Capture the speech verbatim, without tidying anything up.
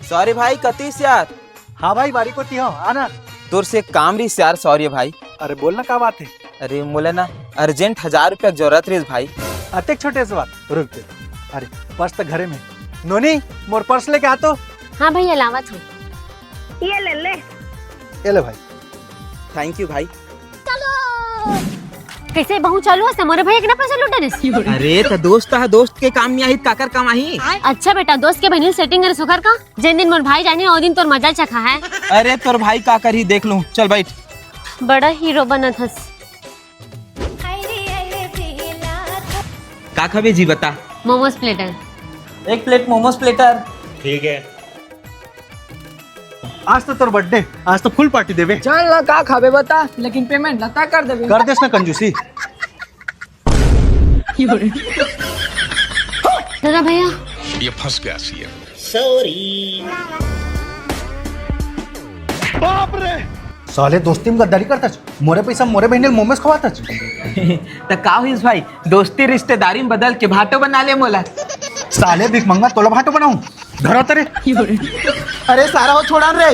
Sorry भाई, कतिस यार? हाँ भाई, बारी कोती हो, आना। तोर से एक काम रहिस यार, सॉरी भाई। अरे बोल ना, का बात हे? अरे मोला ना अर्जेंट हजार रुपया के जरूरत रहिस भाई। अतेक छोटे से बात, रुक दे। अरे पर्स तो घरे में। नोनी, मोर पर्स लेके आ तो। हाँ भैया, लावत हूँ। ये ले ले। ये ले भाई। थैंक यू भाई। कैसे बहू चालू हे, मोरे भैया के ना पैसा लूटे रिस? अरे त दोस्त ह, दोस्त के काम नइ आही त काकर काम आही? अच्छा बेटा, दोस्त के बहिनी सेटिंग करे सुखर का, जेन दिन मोर भाई जानी, ओ दिन तोर मजा चखा है। अरे तोर भाई का करही, देख लूं, चल बैठ। बड़ा हीरो बनत हस। का खाबे जी बता? मोमोज प्लेटर। एक प्लेट मोमोज प्लेटर। ठीक है। आज तो तोर बर्थडे, आज तो फुल पार्टी देबे। जान ला का खाबे बता, लेकिन पेमेंट लता कर देबे। कर देस ना कंजूसी। दादा भैया। ये फंस गया सीएम। सॉरी। बाप रे। साले दोस्ती में गद्दारी करतच, मोरे पैसा मोरे बहिनी ल मोमोज खवातच। त का होइस भाई, दोस्ती रिश्तेदारी में बदल के भाटो बना ले मोला। साले भिखमंगा, तोला भाटो बनाऊं? धरा तरे। अरे सारा हो छोड़ा रे।